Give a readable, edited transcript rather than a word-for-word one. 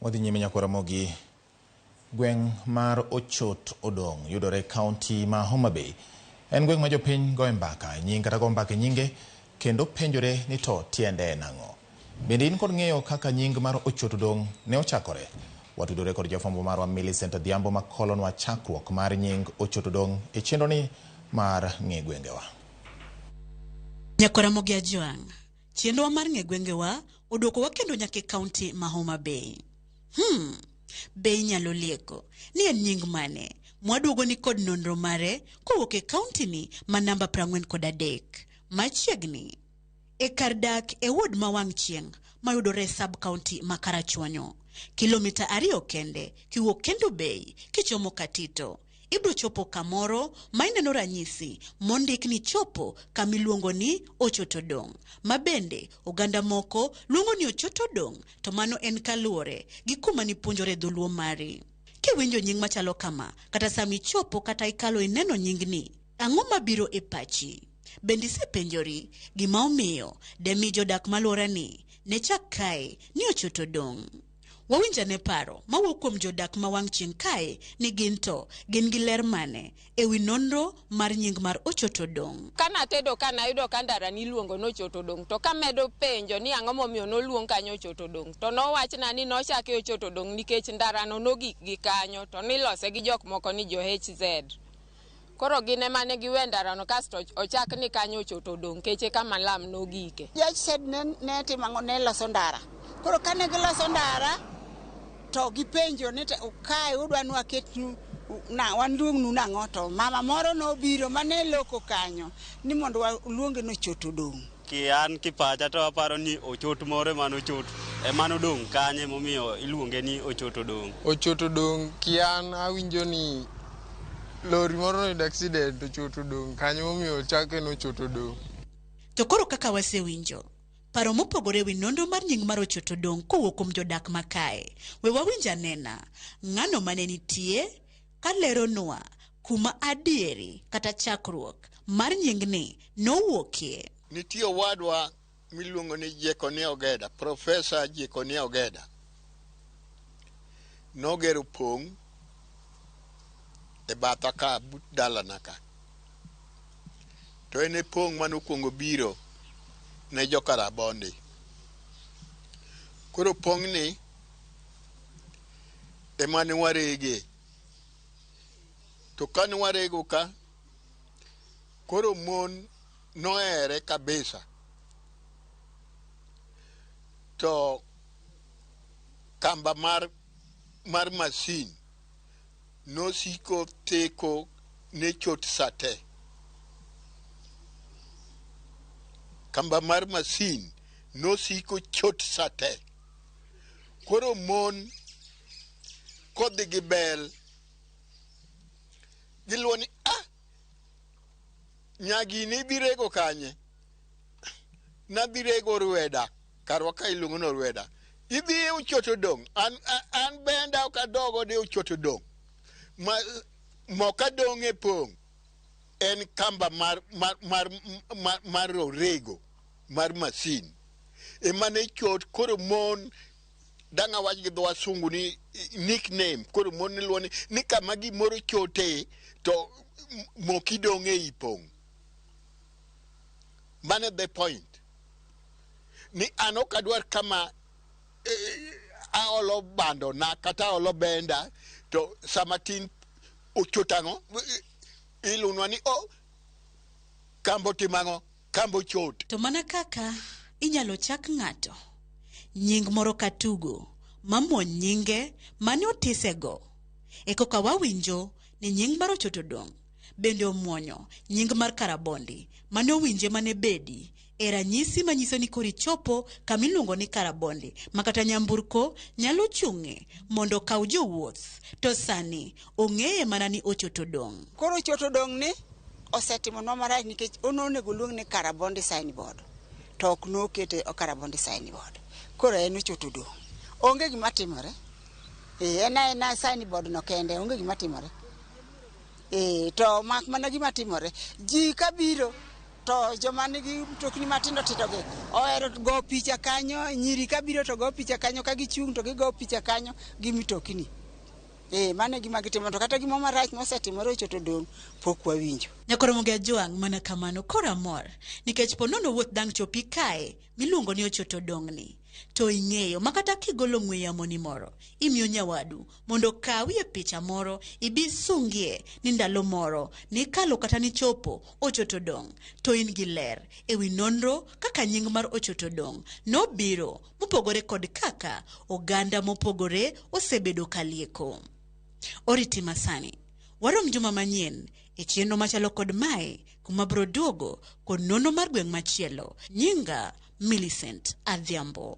Wadhi nyime nyakwa Ramogi. Gweng' mar Ochot Odong' yudore e kaunti ma Homa Bay. En gweng' ma jopiny goye mbaka e nying kata go mbaka e nyinge kendo penjore ni to tiende en ang'o. Bende in kod ng'eyo kaka nying mar Ochot Odong' ne ochakore? Watudore kod jafwambo marwa Millicent Adhiambo ma kolonwa chakruok mar nying Ochot Odong' e chenro ni mar ng'e gwengewa. Nyakwa Ramogi Ajwang', chenrowa mar ng'e gwengewa oduokowa kendo nyaka e kaunti ma Homa Bay. Be inyalo lieko ni en nying mane mwaduogo ni kod nonro mare kowuok e kaunti ni ma namba 43 machiegni e kar dak e ward ma wang' chieng' mayudore e sub county ma Karachuonyo, kilomita 2 kende kiwuok Kendu Bay kichomo Katito. Ibro chopo kamoro ma ineno ranyisi mondik ni chopo kama iluongo ni Ochot Odong', ma bende oganda moko luongo ni Ochot Odong', to mano en kaluwore gi kuma nipuonjore dholuo mari. Kiwinjo nying machalo kama, kata sama ichopo kata ikalo ineno nyingni, ang'o mabiro e pachi? Bende isepenjori gima omiyo demi jodak maluorani ne chak kae ni Ochot Odong'? Wawinjane paro mawuok kuom jodak ma wang' chieng' kae ni gin to gin gi ler mane e wi nonro mar nying mar Ochot Odong'. Kana tedo ka nayudo ka ndara niluongo ni Ochot Odong', to kamedo penjo ni ang'o momiyo noluong kanyo Ochot Odong', to nowachna ni nochake Ochot Odong' nikech ndarano nogik gi kanyo to nilose gi jok moko ni jo HZ. Koro gin ema ne giwe ndarano kasto ochak ni kanyo Ochot Odong' keche kama lam nogike. Jo HZ ne timo ang'o? Ne loso ndara. Koro kane giloso ndara to gipenjo ni kae udwa ni waketnu na waluongnu nang'o, to mama moro nobiro mane loko kanyo ni mondo waluonge ni Ochot Odong'. Ki an kipacha to aparo ni ochot moro ema nochot ema nodong' kanye momiyo iluonge ni Ochot Odong'. Ochot Odong' ki an awinjo ni lori moro noyudo accident Ochot Odong' kanyo momiyo ochake ni Ochot Odong'. To koro kaka wasewinjo paro mopogore wi nonro mar nying mar Ochot Odong' kowuok kuom jodak ma kae, we wawinj anena ng'ano mane nitie kaleronwa kuma adieri kata chakruok mar nyingni nowuokie. Nitie owadwa miluongo ni Jekonia Ogeda, Profesa Jekonia Ogeda. Nogero pong' e batha ka but dalana ka. To en e pong' manokwongo biro ne joka Rabondi. Koro pong'ni ema ne warege. To kane warego ka, koro mon nohere kabisa. To kamba mar masin nosiko theko ne chot sate. Kamba mar masin nosiko chot sate. Koro mon kodhi gi bel giluwo ni ah, nyagini idhi rego kanye? Nadhi rego Rweda, karwa ka iluongo ni Rweda. Idhi e Ochot Odong', an benda ok adog godo e Ochot Odong'. Ma moka dong' e pong' en kamba mar orego mar masin. Ema ne chot koro mon dang' awach gi dho wasungu ni nickname, koro mon iluwo ni kama gimoro chote to moki dong' ei pong'. Mano the point. Ni an ok adwar kama aolo bando na kata aolo benda to sama tin ochot ang'o ilunwa ni oh, kambo timo ang'o, kambo chot. To mana kaka inyalo chak ng'ato nying moro katugo mamuony nyinge mane otisego, e koka wawinjo ni nying mar Ochot Odong' bende omuonyo nying mar Karabondi mane owinje mane bedi e ranyisi manyiso ni koro ichopo kama iluongo ni Karabondi ma kata nyamburko nyalo chung'e mondo okaw jowuoth, to sani ong'eye mana ni Ochot Odong'. Koro Ochot Odong' ni osetimonwa marach nikech onego oluong ni Karabondi signboard to ok nokete Karabondi signboard. Koro en Ochot Odong'. Onge gima timore. En aena signboard no kende, onge gima timore. To mak mana gima timore. Ji kabiro To joma nigi mtokni matindo tindo gi ohero go picha kanyo, nyiri kabiro to go picha kanyo, ka gichung' to gigo picha kanyo gi mitokni. Ee, mano e gima gitimo, to kata gimoro marach mosetimore Ochot Odong' pok wawinjo. Nyakoromogi Ajwang' mana kamano koro amor nikech po nono wuoth dang' chopi kae miluongo ni Ochot Odong' ni to ing'eyo ma kata kigolo ong'we yamo ni moro imiyo nyawadu mondo okawie picha moro ibi sungie ni ndalo moro nikalo kata nichopo Ochot Odong' to in gi ler ewi nonro kaka nying mar Ochot Odong' nobiro mopogore kod kaka oganda mopogore osebedo kalieko. Oriti masani. Warom juma manyien e chenro machalo kod mae kuma bro duogo kod nonro mar gweng' machielo. Nyinga Millicent Adhiambo.